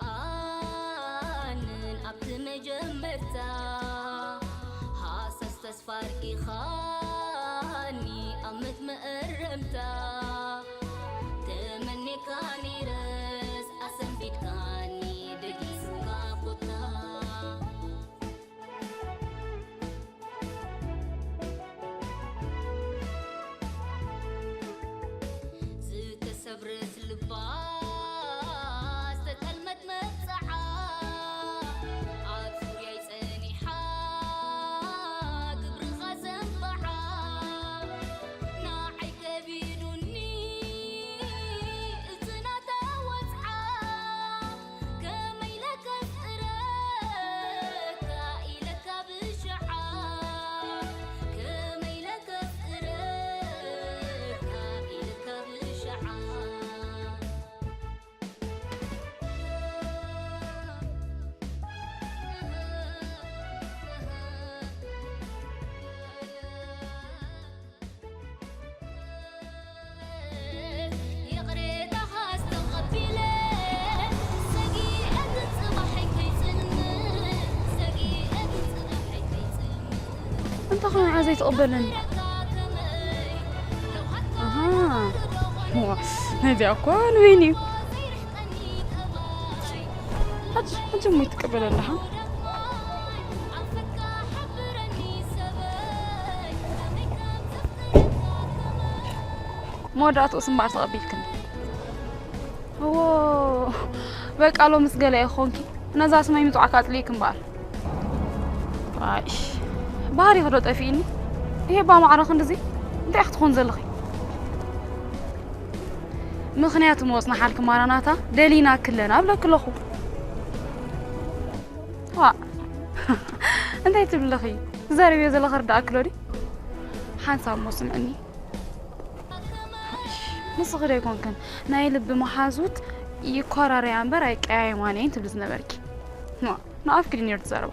ኣንን ኣብቲ መጀመርታ ሃሳስ ተስፋ ኣርኢኻኒ ኣብ መትመእረምታ ተመኔካ ነይረስ ኣሰንቢድካኒ ደጊሱካ ቁታ። ዝተሰብረት ልባ ዝተጠልመት መብጽዓ ኣብ ዙርያይ ጸኒሓ ግብርኻ ዘንብዓ ንዓይ ከቢዱኒ እቲ ናታ ወጽዓ። ከመይ ኢለ ከፍቅረካ ኢለካ ብሽዓ ከመይ ኢለ ከፍቅረካ ኢለካ ብሽዓ። እንተ ኸመይ ዘይትቕበለኒ? ኣሃ፣ ዋ፣ ናይዚኣ እኮ ንበይኑ እዩ። ሕጂ፣ ሕጂ እሞ ይትቀበለ ኣለኻ። መወዳእትኡስ እምበኣር ተቐቢልክኒ። እዎ፣ በቃ ሎምስ ገለ ኢኺ ኮንኪ። ነዛ ስመይ ምጽዋዕካ ኣጽሊእኪ እምበኣር። ኣይ፣ ባህሪኺ ዶ ጠፊእኒ? ይሄ እባ ማዕረ ክንድዚ እንታይ ክትኾን ዘለኺ? ምኽንያቱ መወጽና ሓልኪ ማራናታ ደሊና ክለና እብለኪ ኣለኹ። ዋ፣ እንታይ ትብለኺ? ትዛረብዮ ዘለኺ ርዳእኪ ኣሎ ድዩ? ሓንሳብ እሞ ስምዕኒ። ንስኺ ዶ ኣይኮንክን ናይ ልቢ መሓዙት ይኮራረያ እምበር ኣይቀያየማን እየን ትብሊ ዝነበርኪ? ዋ፣ ንኣፍኪ ድዩ ነይሩ እቲ ዘረባ?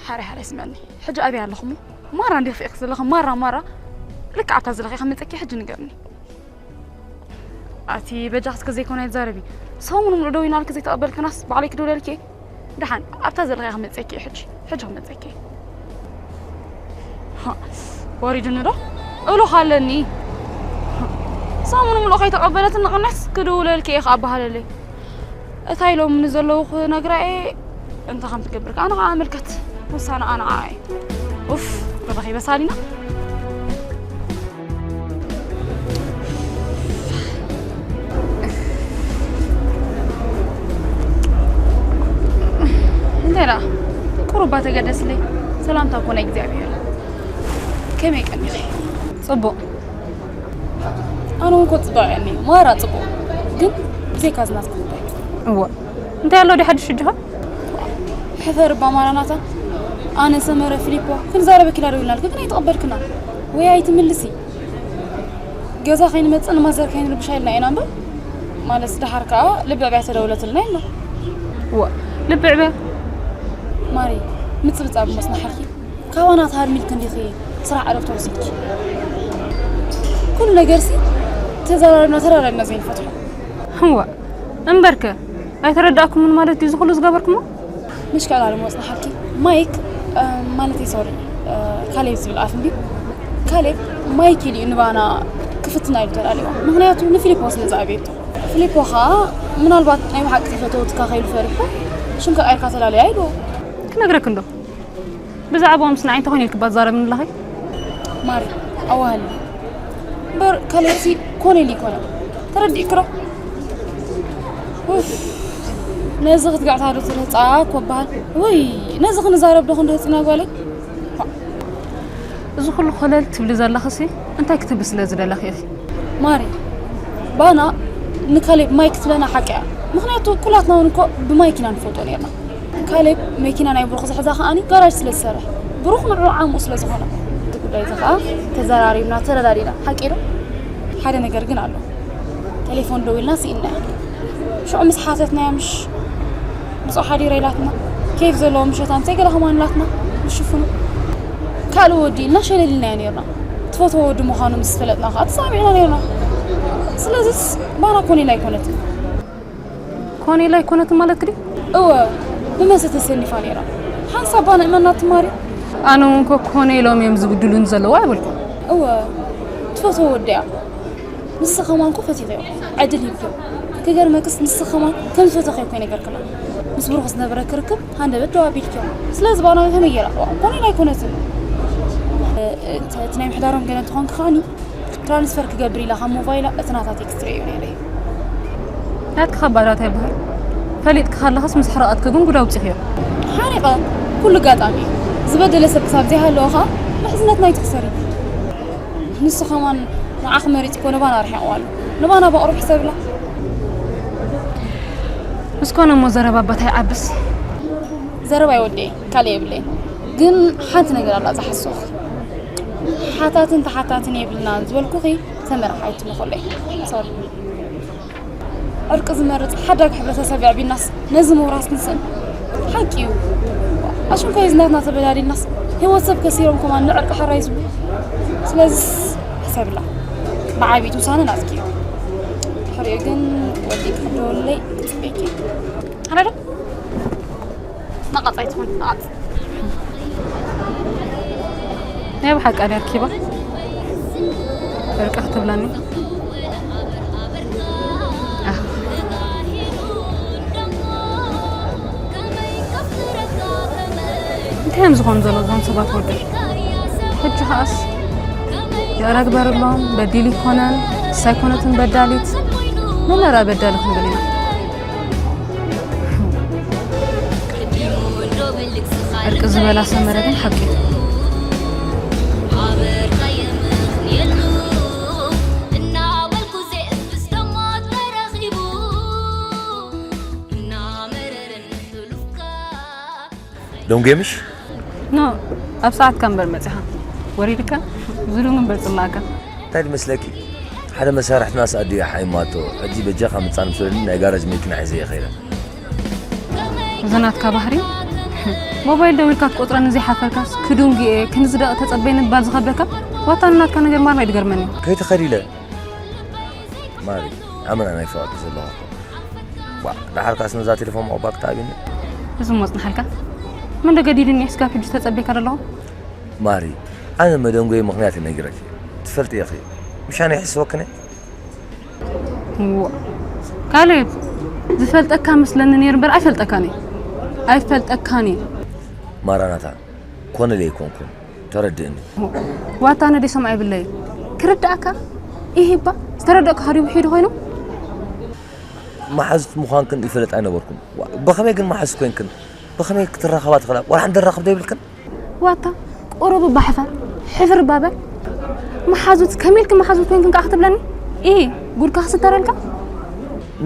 ሓራይ ሓራይ ስምዕኒ፣ ሕጂ ኣበይ ኣለኹ እሞ? ማራ እንዲ ክፍኤክ ዘለኺ ማራ ማራ ልክዕ ኣብታ ዘለኺ ከመፀኪ ሕጂ ንገርኒ። ኣቲ በጃኽስ ከዘይኮነ ኣይትዛረቢ። ሰሙን ሙሉእ ደዊናልኪ ዘይተቐበልክናስ ባዕለይ ክድውለልኪ እየ። ደሓን ኣብታ ዘለኺ ከመፀኪ እየ ሕጂ፣ ሕጂ ከመፀኪ እየ። ሃ፣ ወሪዱኒ ዶ? እሉኽ ኣለኒ። ሰሙን ሙሉእ ከይተቐበለትኒ ቅንሕስ ክድውለልኪ እየ ክኣበሃለለይ። እታ ኢሎም ንዘለዉ ክነግራ እየ። እንታይ ከም ትገብር ከኣ ንዓ ኣመልከት። ውሳነኣ ንዓ እዩ። ኡፍ፣ ተረኺበ ሳሊና። እንታይ ደኣ? ቁሩባ ተገደስለይ። ሰላምታ እኮ ናይ እግዚኣብሔር። ከመይ ቀኒኺ? ጽቡቕ። ኣነ እውን እኮ ጽቡቕ እየ እኒአ፣ ማራ ጽቡቕ። ግን ብዘይካ ዝናትካ ጉዳይ። እወ። እንታይ ኣሎ ድዩ ሓድሽ ሕጂ ኸ? ሕፈር እባ ማራናታ። ኣነ ሰመረ ፊሊፖ ክንዛረበኪ ኢና ደዊልናልኪ፣ ግን ኣይተቐበልክና ወይ ኣይትምልሲ። ገዛ ከይንመጽእ ንማዘር ከይንርብሻ ኢልና ኢና እምበር፣ ማለት ደሓር ከኣ ልቢ ዕብያ ተደውለትልና ኢልና። እወ፣ ልቢ ዕብያ። ማሪ፣ ምጽብጻብ እሞ ጽናሓልኪ። ካባና ትሃርሚ ኢልኪ እንዲኺ ስራሕ ዕረፍቲ ወሲድኪ። ኩሉ ነገርሲ ተዘራሪብና ተራራቢና ዘይንፈትሖ። እወ፣ እምበርከ ኣይተረዳእኩምን ማለት ድዩ እዚ ኩሉ ዝገበርኩሞ? ምሽ ካልኣለም ወጽናሓልኪ። ማይክ፣ እ፣ ማለተይ ሶሪ፣ እ፣ ካሌብ ዝብል ኣፍ እንድዩ። ካሌብ ማይክ ኢሉ እዩ ንባና ክፍትና ኢሉ ተዳልዮ። ምኽንያቱ ንፊሊፖ ስለ ዝኣበየቶ። ፊሊፖ ኸኣ ምናልባት ናይ ብሓቂ ተፈተወትካ ከይሉ ፈሪሑ ሽምካ ቀይርካ ተላለያ ኢልዎ። ክነግረኪ እንዶ። ብዛዕባኦምስ ንዓይ እንተኾይነ ኢልኪ እባ ትዛረብኒ ኣለኺ? ማሪ፣ ኣዋህሊ። እምበር ካልኦትሲ ኮነ ኢሉ ይኮነ። ተረዲእኪ ዶ? ኡፍ፣ ነዚ ክትግዕታ ዶ ትርህጻ እኮ በሃል። ወይ፣ ነዚ ክንዛረብ ዶ ክንርህጽ ኢና ጓለይ? እዚ ኩሉ ኮለል ትብሊ ዘለኽሲ እንታይ ክትብሊ ስለ ዝደለኺ ኢኺ? ማሪ፣ ባና ንካሌብ ማይክ ትብለና ሓቂ እያ። ምኽንያቱ ኩላትና እውን እኮ ብማይክ ኢና ንፈልጦ ነይርና። ካሌብ መኪና ናይ ብሩኽ ዝሕዛ ከኣኒ ጋራጅ ስለ ዝሰርሕ፣ ብሩኽ ንዕኡ ዓምኡ ስለ ዝኾነ፣ እቲ ጉዳይ እዚ ከኣ ተዘራሪብና ተረዳዲና። ሓቂ ዶ? ሓደ ነገር ግን ኣሎ። ቴሌፎን ደዊልና ስኢንናያ። ሽዑ ምስ ሓተትናያ ምሽ ብጾ ሓዲረ ኢላትና። ኬፍ ዘለዎ ምሸት ኣምፀይ ገለ ከማን ኢላትና። ምሽ ሽፍኑ ካልእ ወዲ ኢልና ሸለል ኢልናዮ ነይርና። ትፈትዎ ወዲ ምዃኑ ምስ ፈለጥና ከኣ ተሰማሚዕና ነይርና። ስለዚስ ባና ኮነ ኢላ ኣይኮነትን። ኮነ ኢላ ኣይኮነትን ማለት ክዲ? እወ፣ ብመሰ ተሰኒፋ ነይራ። ሓንሳብ ባና እመና ትማሪ። ኣነ እውን ኮ ኮነ ኢሎም እዮም ዝብድሉን ዘለዉ ኣይበልኩ። እወ፣ ትፈትዎ ወዲ እያ። ንስ ኸማን ኮ ፈቲኽዮ፣ ዕድል ሂብክዮ። ክገርመክስ ንስ ኸማን ከም ዝፈተኽዮ ኮ ይነገርክና። ምስ ብሩኽ ዝነበረ ክርክብ ሃንደበት ደው ኣቢልክዮ። ስለዚ ባና ከመይ ገይራ? ኮነ ኢላ ኣይኮነትን። እቲ ናይ ምሕዳሮም ገለ እንተኾንክ ከኣኒ ትራንስፈር ክገብር ኢላ ካብ ሞባይላ እቲ ናታ ቴክስት ርእዮ ነይረ እዩ። ናትካ ባዳታ ይበሃል። ፈሊጥካ ከለኻስ ምስ ሕረቐትኪ ግን ጉድ ኣውፂኽዮ። ሓሪቐ ኩሉ ኣጋጣሚ እዩ። ዝበደለ ሰብ ክሳብ ዘይሃለወ ከዓ ምሕዝነትና ኣይትኽሰሪ። ንሱ ከማን ንዓኺ መሪፁ እኮ ንባና ርሒቕዋ ኣሎ። ንባና በቕሩብ ሕሰብላ። እስኮነ እሞ ዘረባ ኣባታይ ዓብስ። ዘረባ ይወደይ ካልእ የብለይ። ግን ሓንቲ ነገር ኣላ ዝሓስኹ ሓታትን ተሓታትን የብልናን ዝበልኩኺ ተመራሓይቲ ንኹለይ። ሶሪ። ዕርቂ ዝመርጽ ሓዳግ ሕብረተሰብ የዕቢናስ ነዚ ምውራስ ንስእን። ሓቂ እዩ። ኣሽንኳይ ዝናትና ተበዳዲልናስ ህይወት ሰብ ከሲሮም ከማን ንዕርቂ ሕራይ ዝብሉ። ስለዚስ ሕሰብላ። ብዓቢት ውሳነ ናትኪ እዩ። ድሕሪኡ ግን ወዲ ክሕደወለይ ክጽበይኪ። ኣረዶ? መቐጻይ ትኾን መቐጽ። ናይ ብሓቂ ኣድያ ርኪባ ዕርቂ ክትብለኒ። ኣህ። እንታይ እዮም ዝኾኑ ዘለዉ እዞም ሰባት ወደይ? ሕጂ ከኣስ ይቕረ ግበርሎም፣ በዲሉ ይኮነን፣ ንሳ ኣይኮነትን በዳሊት። መን ኧረ በዳሊ ክንብል ኢና? ዕርቂ ዝበላ ሰመረ ግን ሓቂ እዩ። ደንጉየ ምሽ? ኖ፣ ኣብ ሰዓትካ እምበር መጺኻ። ወሪድካ ዝሉም እምበር ጽላእካ። እንታይ ድመስለኪ? ሓደ መሳርሕትና ሰኣዲ ሓይማቶ ሕጂ በጃኻ ምጻን ምስ በለኒ ናይ ጋራጅ መኪና ሒዘ እየ ኸይደ። እዚ ናትካ ባህሪ። ሞባይል ደዊልካ ክትቆጽረኒ ዘይሓፈርካስ ክዱንጊ እየ ክንዚ ደቂ ተጸበይኒ ምባል ዝኸብደካ ዋታ ንናትካ ነገር ማርና ይድገርመኒ። ከይትኸዲ ኢለ ማሪ ኣመና ናይ ፈቐድኩ ዘለኹ እኮ። ዋ፣ ደሓር ካስ ነዛ ቴሌፎን መቑባ ክትሃብኒ። እዚ እሞ ጽንሓልካ። መን ዶ ገዲዱኒ ስጋብ ሕጂ ተጸበይካ ዘለኹ? ማሪ፣ ኣነ መደንጎይ ምኽንያት ነጊረኪ። ትፈልጢ ኢኺ። ምሻን ይሕስወክኒ? እዎ። ካሌብ፣ ዝፈልጠካ መስለኒ ነይሩ እምበር ኣይፈልጠካን እየ። ኣይፈልጠካን እየ። ማራናታ፣ ኮነለይ ኣይኮንኩን። ተረድእኒ። ዋታ ኣነ ደይ ሰምዓ ይብለይ። ክርድኣካ? ኢሂባ፣ ዝተረደእካ ከዲቡ ሒዱ ኮይኑ? መሓዙት ምዃንክን ይፈልጥ ኣይነበርኩን። ዋ፣ ብኸመይ ግን መሓዙት ኮይንክን? ብኸመይ ክትራኸባ ትኽእላ? ዋላ ሓንቲ ዘራኽብ ዶ ይብልክን? ዋታ፣ ቁሩብ እባ ሕፈር። ሕፍር እባ በል። መሓዙት፣ ከመይ ኢልኪ መሓዙት ኮይንክን ከዓ ክትብለኒ? ኢሂ፣ ጉድካ ክስተረልካ?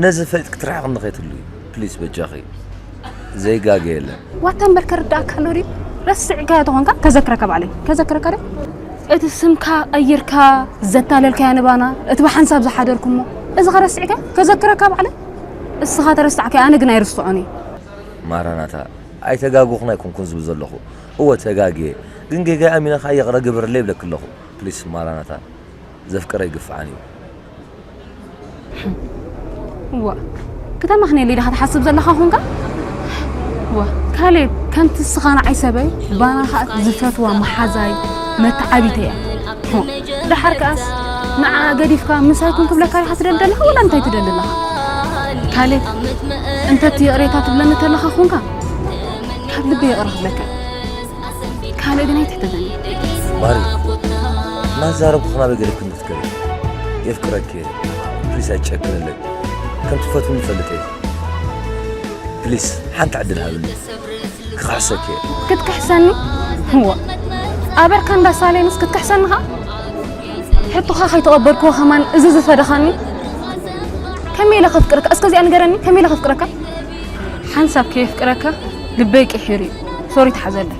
ነዚ ፈሊጥኪ ትርሕቕኒ ከይትህልዊ። ፕሊስ በጃኺ። ዘይጋገ የለን። ዋታ እምበር ከርድኣካ ኣሎ ድዩ? ረሲዕካዮ ተኾንካ ከዘክረካ ባዕለይ። ከዘክረካ ዶ? እቲ ስምካ ቀይርካ ዘታለልካያ ንባና፣ እቲ ብሓንሳብ ዝሓደርኩሞ። እዚ ከረሲዕካ ከዘክረካ ባዕለይ። እስኻ ተረሳዕካዮ ኣነ ግን ኣይርስዖን እየ። ማራናታ፣ ኣይተጋገኹን ኣይኮንኩን ዝብል ዘለኹ። እወ ተጋግየ። ግን ጌጋይ ኣሚነ ኸኣ ይቕረ ግበረለይ ይብለኪ ኣለኹ። ፕሊስ ማራናታ። ዘፍቅረ ኣይግፍዓን እዩ። ዋ፣ ክተማኽነለይ ዲኻ ትሓስብ ዘለኻ ኾንካ? ዋ፣ ካሌብ፣ ከምቲ እስኻ ንዓይ ሰበይ፣ ባና ኸኣ ዝፈትዋ መሓዛይ፣ መተዓቢተይ እያ። ሆ፣ ደሓር ከኣስ ንዓ ገዲፍካ ምሳይ ኩን ክብለካ ዲኻ ትደሊ ዘለኻ ወላ እንታይ ትደሊ ኣለኻ? ካሌብ፣ እንተ እቲ ይቕሬታ ትብለኒ ተለኻ ኾንካ፣ ካብ ልቢ ይቕረ ክብለካ። ካልእ ግን ኣይትሕተተኒ። ማሪ፣ እናዛረብኩ ናበይ ገለ ክንትከል? የፍቅረኪ እየ። ፕሊስ ኣይትጨክንለይ። ከም ትፈትውኒ ይፈልጥ እየ። ፕሊስ ሓንቲ ዕድል ሃብኒ። ክኽሕሰኪ እየ። ክትክሕሰኒ? እወ። ኣበርካ እንዳ ሳሌንስ ክትክሕሰኒ ኸኣ? ሕቶኻ ከይተቐበልክዎ ከማን እዚ ዝፈደኻኒ? ከመይ ኢለ ከፍቅረካ? እስከ እዚኣ ንገረኒ፣ ከመይ ኢለ ከፍቅረካ? ሓንሳብ ከየፍቅረካ ልበይ ቂሒሩ እዩ። ሶሪ ትሓዘለይ።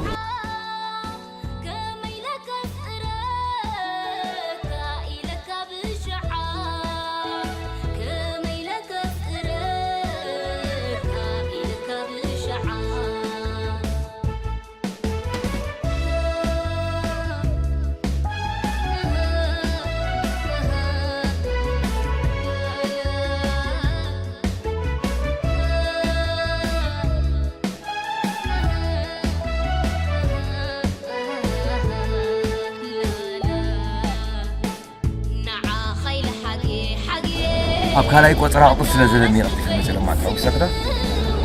ኣብ ካልኣይ ቆጽራ ቁጽሪ ስለ ዘለኒ ቀልጢፈ መጸ ለማዕት ሓዊሰክዳ።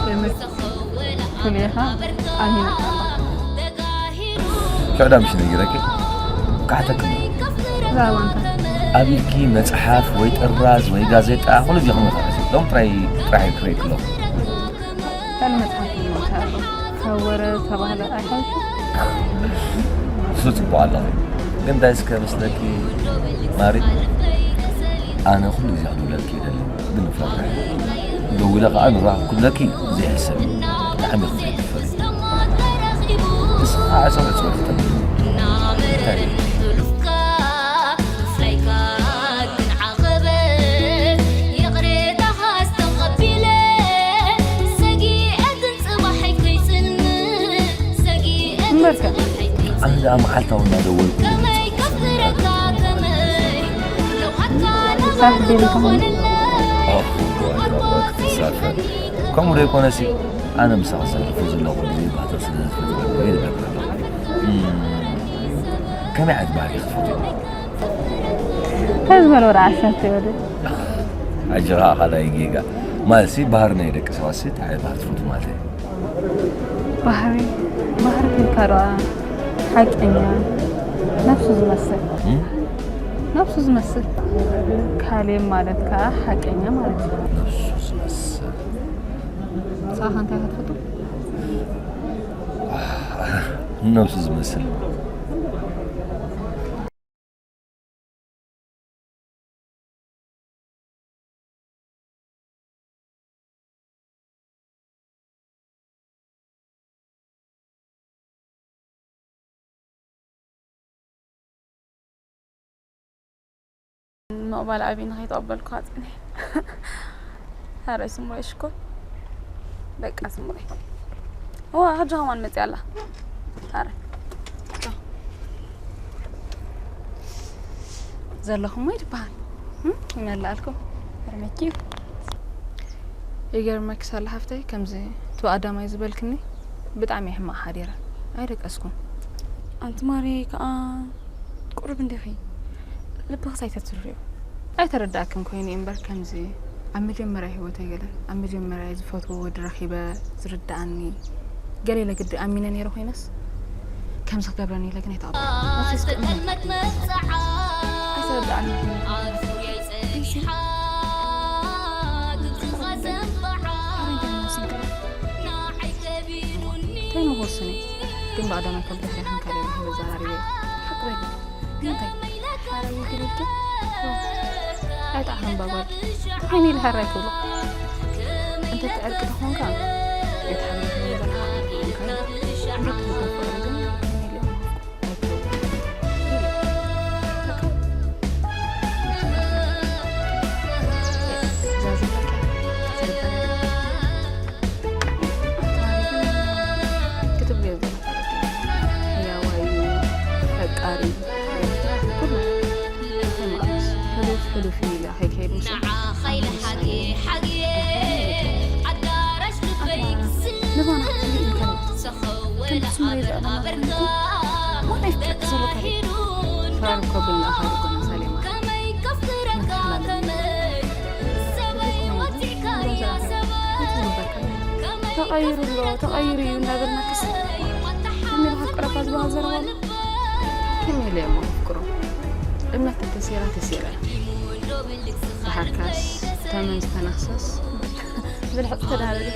የምር ኩሌኻ ኣሚና። ሸዕዳ ምሽ ነጊረኪ ካሕተክም ዛባንታ ኣብ ኢድኪ መጽሓፍ ወይ ጥራዝ ወይ ጋዜጣ ኩሉ ጊዜ ከምኡ ተረሲ ሎም ጥራይ ጥራይ ክረይ ክሎ ካልእ መጽሓፍ ይመጽእ ኣሎ። ካብ ወረ ተባህለ ኣይሓይሽ እሱ ጽቡቕ ኣለኺ። ግን እንታይ እስከ መስለኪ ማሪ፣ ኣነ ኩሉ ግዜ ክድውለልኪ ይደሊ፣ ግን እፈርሕ። ደዊለ ከኣ ንራኸብ ክብለኪ ዘይሕሰብ እዩ። ብጣዕሚ ኢኺ ዘይትፈሪ። ንስኻ ዓጸው ዕጽው ትተብሊ። እንታይ እዩ? እምበርከ ኣነ ደኣ መዓልታዊ እናደወልኩ ሳሕ ዴሊካ ኾነ ክትሳፈር ከምኡ ዶ ይኮነሲ ኣነ ምሳኻ ዝሳተፎ ዘለኹ ግዜ ባህታ ስለ ዝፈጥረለይ ዝገብር ኣለኹ። ከመይ ዓይነት ባህሪ ክፈትዎ? እንታይ ዝበለ ወደ ዓሰርተ ይወደ ኣጅራ ካልኣይ ጌጋ ማለትሲ ባህሪ ናይ ደቂ ሰባትሲ እንታይ ዓይነት ባህሪ ትፈትው ማለት እዩ? ባህሪ ባህሪ ክልካ ዶ ሓቀኛ ነብሱ ዝመስል ነብሱ ዝመስል ካሌብ ማለት ከዓ ሓቀኛ ማለት እዩ። ነብሱ ዝመስል ንስኻ እንታይ ክትፈቱ? ነብሱ ዝመስል ምቕባል ኣብይ ንኸይተቐበልኩ ኣፅኒሕ ኣረ ስሙረይ ሽኮር በቃ ስሙረይ እዋ ሕጂ ከማን መፅያ ኣላ ኣረ ዘለኹም ወይ ትበሃል ይመላኣልኩም ኣርመኪ ይገርመኪ ሳላ ሓፍተይ ከምዚ እቲ ኣዳማይ ዝበልክኒ ብጣዕሚ ሕማቕ ሓዲረ ኣይደቀስኩን ኣንቲ ማሪ ከዓ ቁሩብ እንዲኺ ልብኽስ ኣይተትርዮ ኣይተረዳእክን ኮይኑ እምበር ከምዚ ኣብ መጀመርያ ህይወተይ ገለ ኣብ መጀመርያ ዝፈትዎ ወዲ ረኺበ ዝርድኣኒ ገለ ኢለ ግዲ ኣሚነ ነይረ ኮይነስ ከምዚ ክገብረኒ ኢለ ግን ኣይተቐበልኩን ኣይተረዳእኒ እንታይ መወሰኒ ግን ብቐዳማይ ካብ ድሕሪ ሓንካል እዮም ዝዘራርበ ሓቂ በሊ እንታይ ሓራይ ግልልኪ ኣይጣዕም ባባል ዓይኒ ኢልሃራይ ክብሎ እንተ ትዕርቂ ተኾንካ ኣይትሓልፍ ዝበልካ ኣይኮንካን እንተ ትብልካ ፍቕሪ ግን ክትብልዮ ዘለካ ሕያዋይ እዩ ፈቃሪ እዩ ኩሉ ሕሉፍ ሕሉፍ እዩ ኢለ ከይከይድ ምስ ንባና ክትርኢ እንከለና ከም ስምረይ ዘዕለማ ኮይንኩ ዋና ይፍቅረኪ ዘሎ ካሌ ፈራር እኮ ብንኣኻ እኮ ምሳሌ ማለት ተቐይሩ ኣሎ ተቐይሩ እዩ እንዳበልና ክስ ከመይ ኢልካ ፍቅረካ ዝበሃል ዘረባ ኣሎ ከመይ ኢለ እሞ ፍቅሮ እምነት ተተሲራ ተሲራ ብሓካስ ተመን ዝተናኽሰስ ብልሕፅ ተዳረገ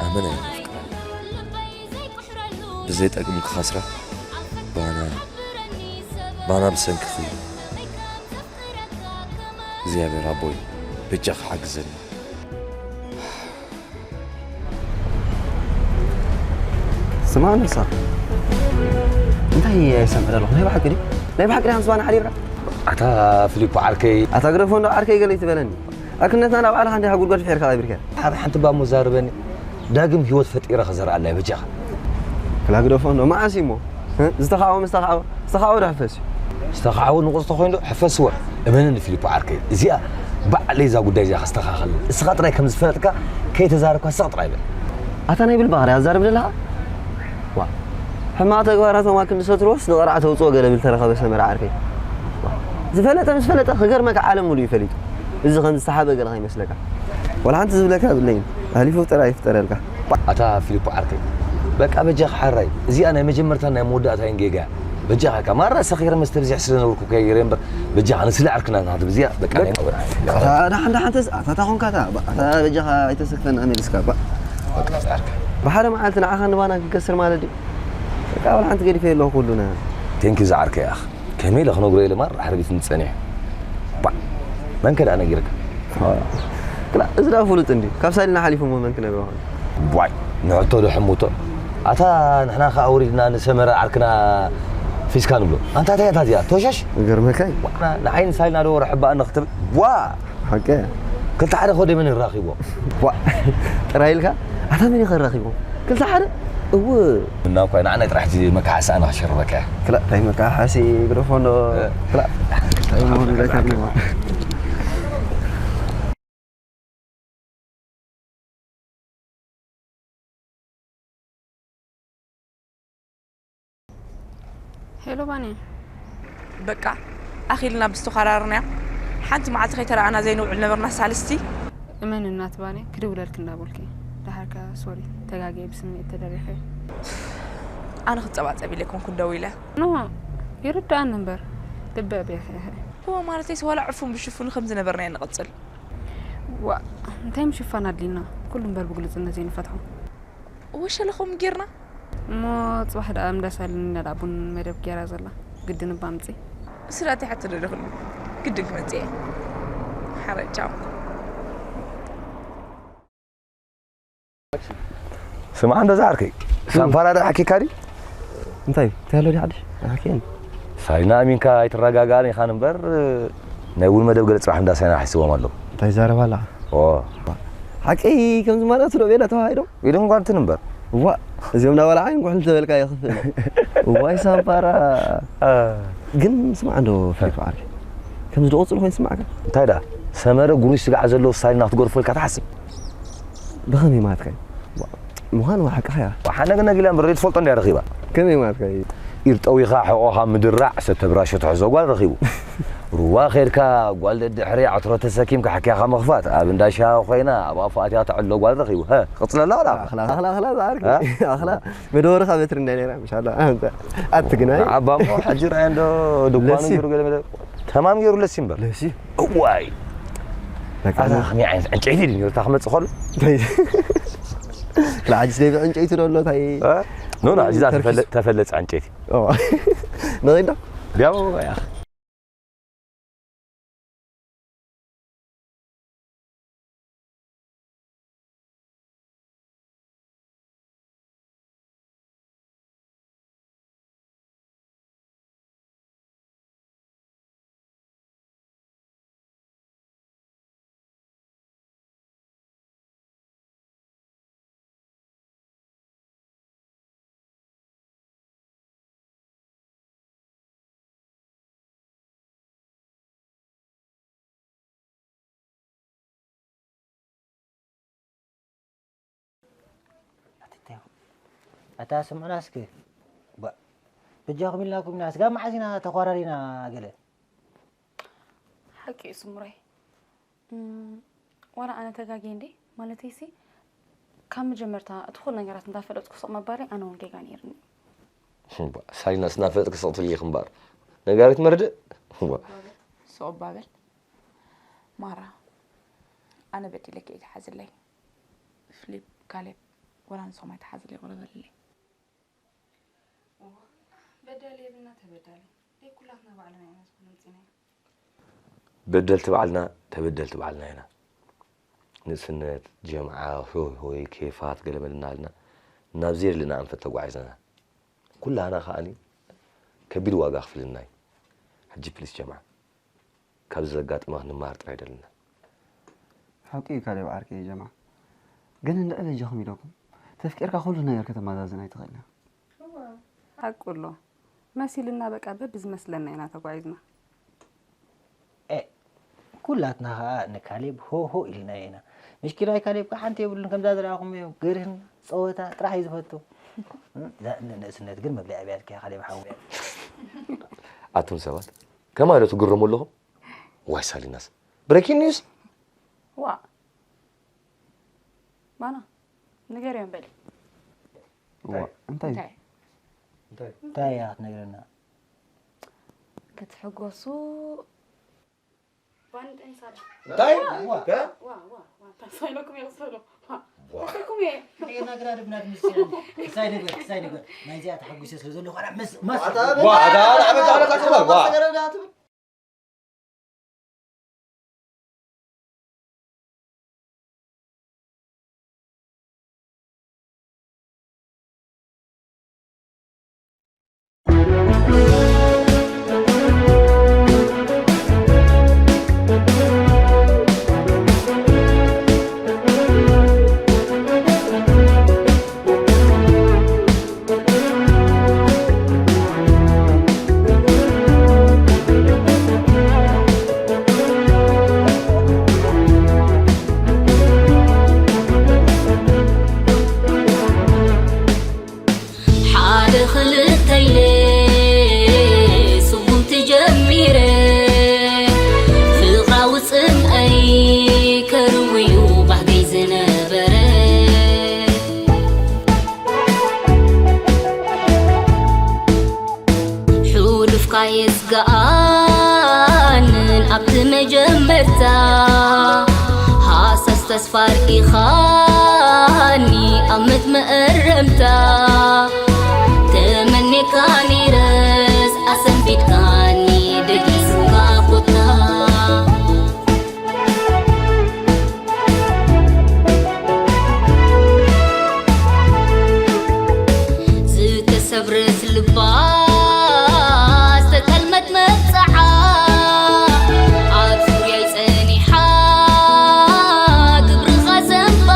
ኣመና እየ ዘፍቅራ። ብዘይጠቅም ክኸስራ ባና ባና ብሰንክኺ እግዚኣብሔር ኣቦይ በጃኺ ሓግዘኒ። ስማ ንሳ እንታይ ኣይሰምዕ ዘለኹ ናይ ብሓቂ ድዩ ናይ ብሓቂ ዲያ ምስ ባና ሓዲርካ ኣታ ፊሊፖ ዓርከይ። ኣታ ግደፎ እንዶ ዓርከይ ገለ ይትበለኒ። ኣክነትና ናብ ባዕልኻ እንዲኻ ጉድጓድ ፍሒርካ ቀቢርካ። ሓደ ሓንቲ ባሞ ዛርበኒ። ዳግም ህይወት ፈጢረ ክዘርኣላ እየ በጃኻ። ክላ ግደፎ እንዶ መዓስ እዩ እሞ? እ? ዝተኻዕወ ምስ ተኻዕወ፣ ዝተኻዕወ ዶ ሕፈስ እዩ? ዝተኻዕወ ንቑጽ ተኾይኑ ዶ ሕፈስዎ? እመነኒ ፊሊፖ ዓርከይ። እዚኣ ባዕለይ እዛ ጉዳይ እዚኣ ከስተኻኽል። እስኻ ጥራይ ከም ዝፈለጥካ ከይተዛረብካ ስቕ ጥራይ በል። ኣታ ናይ ብል ባህሪ ኣዛርብ ዘለኻ? ዋ። ሕማቕ ተግባራቶም ኣክንዲ ሰትርዎስ ንቐርዓ ተውፅኦ ገለ ብል ተረኸበ ሰመረ ዓርከይ። ዋ። ዝፈለጠ ምስ ፈለጠ ክገርመካ ዓለም ሙሉ እዩ ፈሊጡ። እዚ ከም ዝተሓበ ገለ ከይመስለካ። ወላ ሓንቲ ዝብለካ የብለይን። ኣሊፉ ጥራይ ይፍጠረልካ። ኣታ ፊሊፖ ዓርከይ። በቃ በጃኻ ሓራይ። እዚኣ ናይ መጀመርታ ናይ መወዳእታይን ጌጋ። በጃኻ እካ ማራ ሰኺረ መስተ ብዚሕ ስለ ነበርኩ ከይረ እምበር በጃኻ ንስለ ዓርክና ናት ብዚኣ በቃ ናይ ኣታ ደሓን ደሓን ተስ-፣ ኣታ ታኾንካ እታ፣ ኣታ በጃኻ ኣይተሰክፈና መሊስካ እባ። በቃ ዝዓርከ። ብሓደ መዓልቲ ንዓኻ ንባና ክንከስር ማለት ድዩ? በቃ ወላ ሓንቲ ገዲፈ የለኹ ኩሉና። ቴንኪ ዝዓርከ ያኽ። ከመይ ኢለ ክነግሮ ኢለ ማር ኣሕርቢትኒ ጸኒሑ። ባ፣ መን ከ ደኣ ነጊርካ? ክላ፣ እዚ ደኣ ፍሉጥ እንድዩ። ካብ ሳሊና ሓሊፉ እሞ መን ክነግሮ ኾን? ዋይ፣ ንሕቶ ዶ ሕሙቶ? ኣታ ንሕና ከኣ ኣውሪድና ንሰመረ ዓርክና ፊስካ ንብሎ። ኣንታ እንታይ እያ እታ እዚኣ? ተወሻሽ? ይገርመካ እዩ። ዋና ንዓይን ሳሊና ዶ ወረ ሕባእ ንኽትብል? ዋ! ሓቂ። ክልተ ሓደ ኾደ መን ይራኺቦ? ዋ! ጥራይ ኢልካ? ኣታ መን እዩ ከራኺቦ? ክልተ ሓደ? እው። እና እኳ ንዓና ጥራሕ እዚ መካሓሲ ኣና ክሸርበካ። ክላ፣ እንታይ መካሓሲ ግደፎ እንዶ። እ። ክላ። እንታይ መሆኑ ደካ ነው። ሄሎ ባንያ። በቃ ኣኺልና ብዝተዃራርና ሓንቲ መዓልቲ ከይተረኣና ዘይንውዕል ነበርና ሳልስቲ። እመን እናት ባንያ ክድውለልክ እንዳበልኩ። ደሓርካ ሶሪ ተጋግየ ብስምዒት ተደሪኸ። ኣነ ክጸባጸብ ኢለ ኣይኮንኩን ደው ኢለ። ኖ ይርዳኣኒ እምበር ልበ ቤኸ። እወ ማለተይስ ዋላ ዕፉን ብሽፉን ከም ዝነበርና ንቐጽል። ዋ እንታይ ምሽፋን ኣድሊና ኩሉ እምበር ብግሉጽነት ዘይንፈትሖ። ወሸለኹም ጌርና። እሞ ጽባሕ ደኣ እንዳሳልን ኢላ ደኣ ቡን መደብ ጌራ ዘላ። ግድን እባ ምጺ። ስራተይ ሓቲ ደደኽሉ። ግድን ክመጽእ እየ። ሓራይ ቻው። ስምዓ እንዶ ዝዓርከይ። ሳምፓራ ደኣ ሓኪካ ድዩ? እንታይ? እንታይ ኣሎ ድዩ ሓድሽ? ኣይሓክየን። ሳይና ኣሚንካ ኣይትረጋጋእን ኢኻን እምበር፣ ናይ እውን መደብ ገለ ጽባሕ እንዳ ሳይና ሓሲቦም ኣለዉ። እንታይ ይዛረብ ኣላ? ኦ። ሓቂ ከምዚ ማለት ዶ ቤላ ተዋሂዶ? ኢድን ጓንትን እምበር። ዋ፣ እዚኦም ዳ ዋላ ዓይን ጉሕል ተበልካ ይኽፍእ። ዋይ ሳምፓራ። አ። ግን ስማዕ እንዶ ፊሊፕ ዓርከይ። ከምዚ ዶ ቅጽል ኮይኑ ስማዕካ? እንታይ ደኣ? ሰመረ ጉሩሽ ስጋዕ ዘለዎ ስታይል ናትጎርፈልካ ትሓስብ? ብኸመይ ማለትካ እዩ? ዋ፣ ምዃኑ ሓቅኻ እያ። ወሓነ ግን ነጊላ እምበር ትፈልጦ እንድያ ረኺባ። ከመይ ማለትካ እዩ? ኢድ ጠዊኻ ሕቖኻ ምድራዕ ሰተብራሾ ትሕዞ ጓል ረኺቡ። ሩባ ኸይድካ ጓል ደድሕሪ ዕትሮ ተሰኪምካ ሓኪያኻ ምኽፋት፣ ኣብ እንዳ ሻሂ ኮይና ኣብ ኣፉ ኣትያ ተዕሎ ጓል ረኺቡ። ሀ፣ ክቕጽለላ ወላ? ኣኽላ፣ ኣኽላ፣ ኣኽላ ዝዓርኪ። እ? ኣኽላ። መደወርኻ በትሪ እንዳ ነይራ፣ ምሻላ። ኣንተ፣ ኣትግናይ። ንዓባ እሞ ሕጂ ርኣያ እንዶ ድኳኑ ለሲ። ገይሩ ገለ መለ-፣ ተማም ገይሩ ለሲ እምበር። ለሲ። እዋይ። በቃ ኣዛ ኸመይ ዓይነት ዕንጨይቲ ድዩ ነይሩ? እታ ክመጽእ ከሎ? እንታይ? ለዓጅስ ደቢ ዕንጨይቲ ዶ ኣሎ? እንታይ? እ? ኖ፣ ኖ፣ ሕጂ እዛ ተርኪስ። ተፈለ-፣ ተፈለጸ ዕንጨይቲ። ኦ። ንኸይድ ዶ? ቢያው ያኽ። ኣታ ስምዑና እስኪ። ባ-፣ በጃኹም ኢልናኩም ኢና። ስጋብ መዓዝ ኢና ተኳራሪና ገለ? ሓቂ እዩ ስምሮይ። እም፣ ዋላ ኣነ ተጋግየ እንዴ? ማለተይሲ፣ ካብ መጀመርታ እቲ ኩሉ ነገራት እንዳፈለጥኩ ስቕ ምባለይ ኣነ እውን ጌጋ ነይርኒ። እምባ፣ ሳይናስ እናፈለጥኪ ስቕ ትብሊ ኢኺ እምበኣር። ነጋሪት መርድእ? እምባ። ስቕ እባ በል። ማራ፣ ኣነ በዲለኪ ኣይትሓዝለይ። ፍሊፕ፣ ካሌብ፣ ዋላ ንስኹም ኣይትሓዝለይ፣ ይቕረ በልለይ። እዋ፣ በዳሊ የብልና ተበዳሊ። ደይ ኩላትና ባዕልና ኢና ዝኾነ ውፂናዮ። በደልቲ ባዕልና፣ ተበደልቲ ባዕልና ኢና። ንእስነት፣ ጀምዓ፣ ሆይ ሆይ፣ ኬፋት፣ ገለመለ እናበልና ናብ ዘየድሊ ኣንፈት ተጓዒዝና። ኩላህና ከኣኒ ከቢድ ዋጋ ኣኽፊልና'ዩ። ሕጂ ፕሊስ ጀምዓ፣ ካብዚ ዘጋጥመ ክንመሃር ጥራይ ደለና። ሓቂ እዩ ካሌብ ዓርከይ ጀማ። ግን እንድዒ በጃኹም ኢለኩም፣ ተፍቂርካ ኩሉ ነገር ከተመዛዝን ኣይትኽእልን ኢኻ። ሓቁ ኣሎ። መሲልና በቃ በብዝመስለና ኢና ተጓዒዝና። ኤ ኩላትና ኸዓ ንካሌብ ሆ ሆ ኢልናዮ ኢና። ምሽኪናይ ካሌብ ከዓ ሓንቲ የብሉን ከምዛ ዝረኣኹምዮ ግርህን ፀወታ ጥራሕ እዩ ዝፈቱ። እዛ ንእስነት ግን መብልዒ ኣብያትካ እያ ካሌብ ሓወይ። ኣቱም ሰባት ከማይ ዶ ትግረሙ ኣለኹም? ዋይ ሳሊናስ breaking news። ዋ ማና ንገርዮም በሊ። እንታይ እንታይ እንታይ እንታይ እያ ክትነግረና? ክትሕጎሱ ባንድን ሳላ እንታይ ዋ ዋ ዋ እንታይ ሳይለኩም የቕሰሉ ተሰኩም እየ ነግራ ድብና ትምስል ክሳይ ነገር ክሳይ ነገር ናይዚኣ ተሓጒሰ ስለ ዘለኹ ኣነ መስ መስ ዋዳ ላዕበታ ለካ ትበል ዋ ሓደ ክልተ ኢለ ስጉምቲ ጀሚረ ፍቕራዊ ጽምኣይ ከርውዩ ባህገይ ዝነበረ ሕሉፍካ የስግኣንን ኣብቲ መጀመርታ ሃሳስ ተስፋ ርኢኻኒ ኣብ ምት መእረምታ ተመኔካ ነይረስ ኣሰንቢድካኒ ደጊስካ ቁጣ ዝተሰብረት ልባ ዝተጠልመት መብፅዓ ኣብ ዙርያይ ፀኒሓ ግብርኻ ዘንባ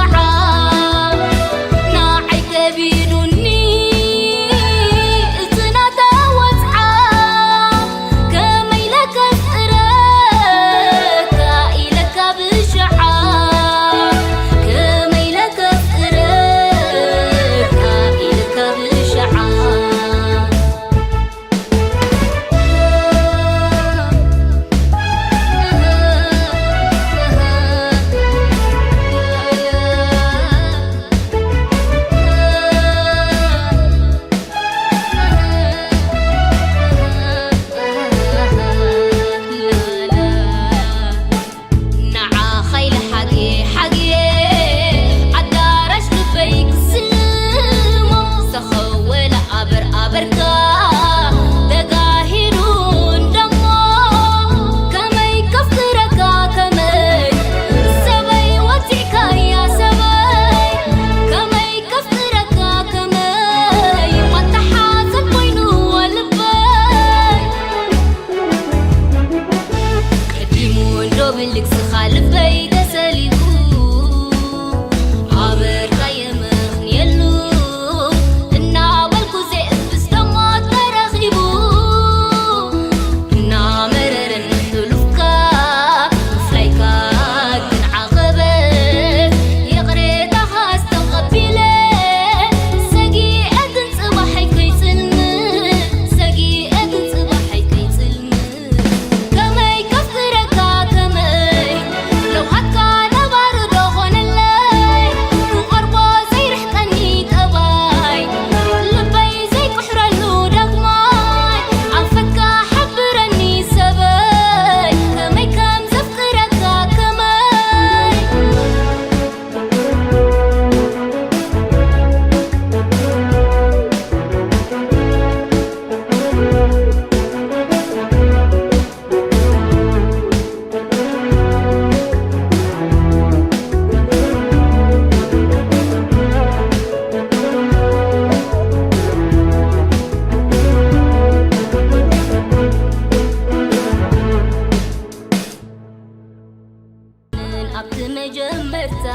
ኣብቲ መጀመርታ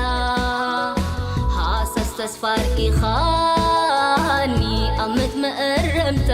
ሃሳስ ተስፋ ርኢኻኒ ኣብ ምት መእረምታ